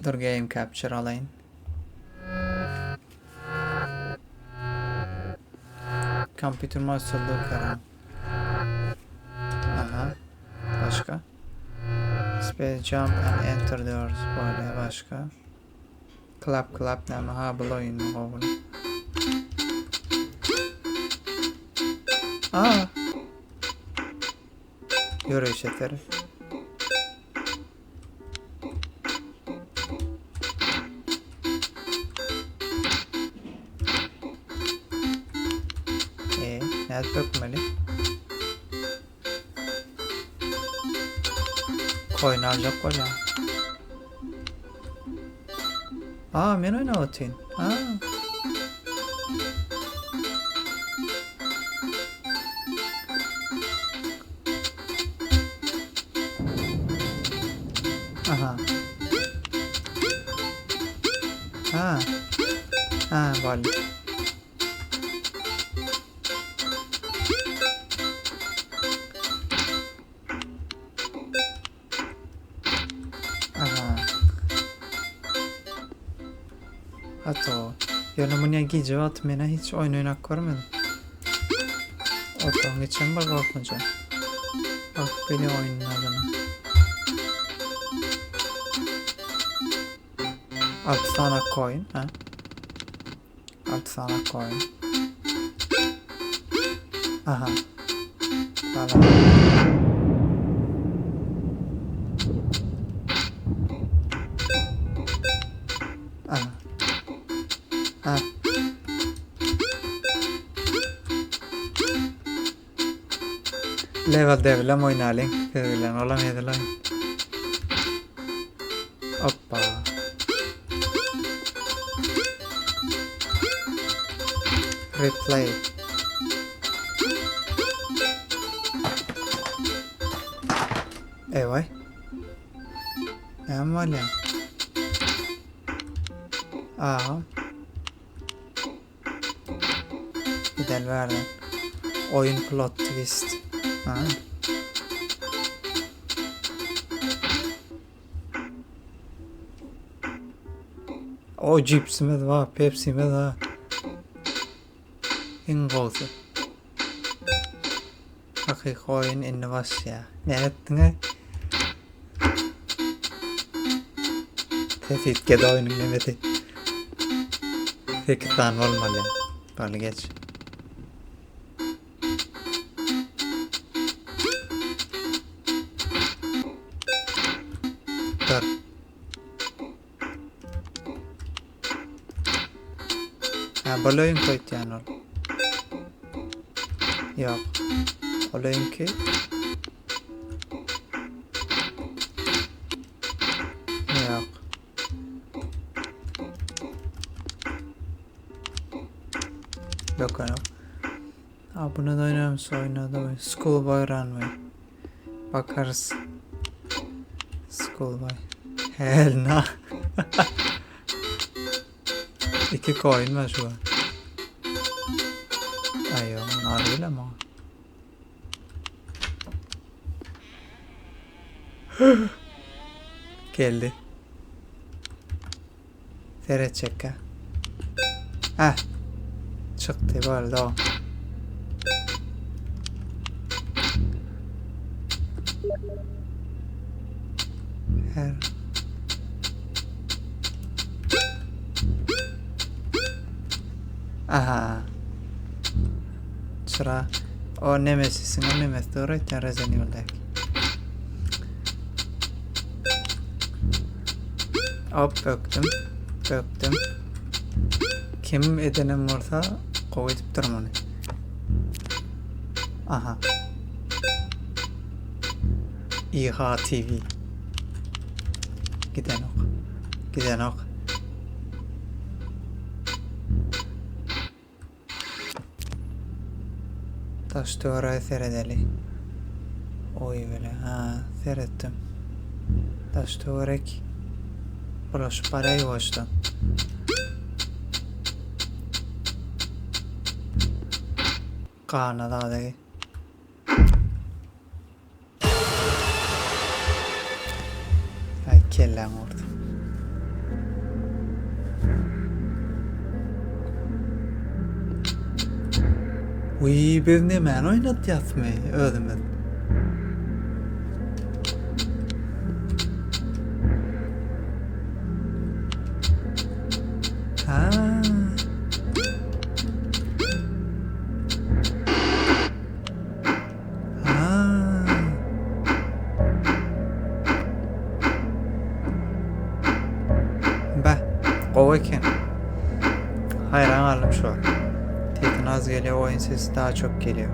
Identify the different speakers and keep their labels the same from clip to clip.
Speaker 1: Dur game capture alaýyn. Computer mouse look around. Aha. Başga. Space jump and enter diyoruz böyle başga. Clap clap näme ha bul oýun gowy. Aa. Ýöreýşe seret. E, nädip bökmeli? Koýun aljak bolýan. Aa, men oýnap otyryn. Aa. Aha. Ha. Ha, boldy. Aha. Hato. Ýöne muny gije wagty men hiç oýun oýnap görmedim. Otagyň içem bir gorkunç. Bak bile oýnuň adyny. 6 sany coin, ha? 6 sany coin. Aha. Tamam. Aha. Ha. Level devilem oýnalyň. Siz bilen olam hezil oýun. Hoppa. Replay. Ewaý. Näme bolýar? Aha. Gidel bärden. Oýun plot twist. Ha. O cipsimiz var, Pepsi'miz var. Iň gowusy. Hakyky oýun indi başlaýar. Ne etdiňe? Ses üýtgedi oýnuň nemesi. 8 sany bolmaly. Boldy geç. Dur. Ha, bol oýun koýtýan ol. Ýok. Ol oýunky. Ýok. Bökenok. Ha, bunu da oynarım, oynadı. Schoolboy Runway. Bakarız. Schoolboy. Hell no. İki coin var şu an. Aý, onu değil ama. Geldi. Seretjekkä. Heh. Çykdy boldy o. Her. Aha. Çıra. O Nemesis'in o Nemes doğru etýän Resident Evil'däki. Hop bökdüm. Bökdüm. Kim edenem bolsa gowy edipdir muny. Aha. IH TV. Gidenok. Gidenok. Daş töwerege seredeli. Oý bile, ha, seretdim. Daş töwerek bulaşyp barýar ýuwaşdan. Gana zada Ay kelläň urdy. Wiý, biz nemäni oýnatýasmy özümiz? Ha. Ha. Beh, gowy eken. Haýran galdym şu wagt. Sesini az gelýär, oýun sesi daha çok geliyor.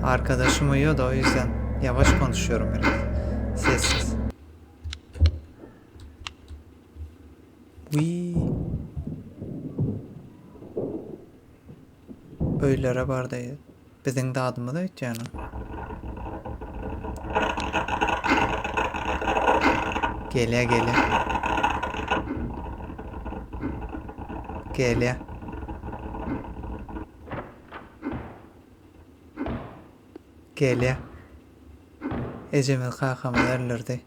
Speaker 1: Arkadaşım uyuyor da o yüzden yavaş konuşuyorum biraz. Sessiz. Wii. Öýlere bardy. Biziň dadymyz öýtýän. Gelýä gelýä. Gelýä. Gelýä. Ejemiz kakamyz öldürdi.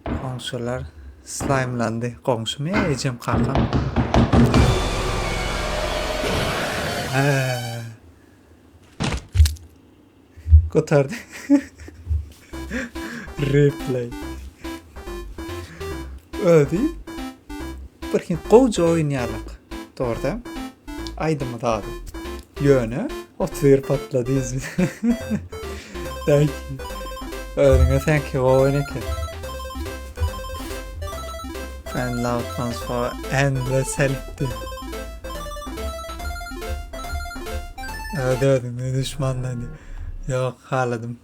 Speaker 1: Goňşular slaýmlandy. Goňşumy ýa ejem kakam? Hä. Gutardy. Replay. Özi bir hil gowja oýun ýalyk. Dogry däl? Aýdymy zady. Ýöne 31 patlady ýüzüne. Thank you. Özüňe thank you gowy oýun eken. Friend loved ones for endless help. Öz özüňe düşmanlany. Ýok, haladym.